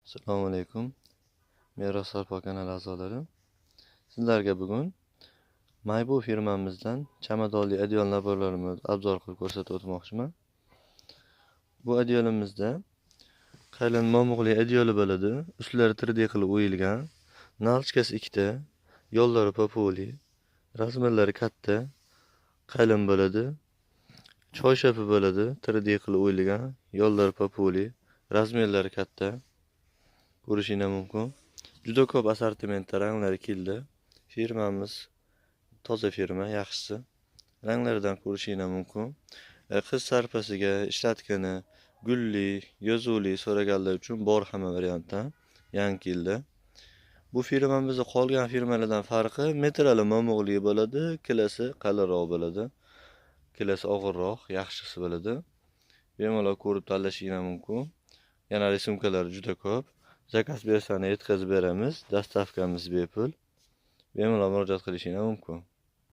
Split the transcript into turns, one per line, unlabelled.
Assalomu alaykum, Meros Sarpo kanali a'zolari. Sizlarga bugun Maybu firmamizdan chamadonli adyol naborlarimizni obzor qilib ko'rsatib o'tmoqchiman. Bu adyolimizda qalin momiqli adyoli bo'ladi. Ustlari 3D qilib o'yilgan. Nalchkasi ikkita, yo'llari populi, razmerlari katta, qalin bo'ladi. Choyshafi bo'ladi, 3D qilib o'yilgan, yo'llari populi, razmerlari katta. Ko'rishinglar mumkin. Juda ko'p assortimentda ranglari keldi. Firmamiz toza firma, yaxshisi. Ranglaridan ko'rishinglar mumkin. Qiz sarpasiga ishlatgani gulli, yozuvli so'raganlar uchun bor hamma variantdan yangi keldi. Bu firmamizni qolgan firmalardan farqi metrali momiqli bo'ladi, kilasi qalinroq bo'ladi. Kilasi og'irroq, yaxshisi bo'ladi. Bemalol ko'rib tanlashinglar mumkin. Yana risumkalari juda ko'p. Zakaz bersani yetkazib beramiz. Dastavkamiz bepul. Bemalol murojaat qilishinglar mumkin.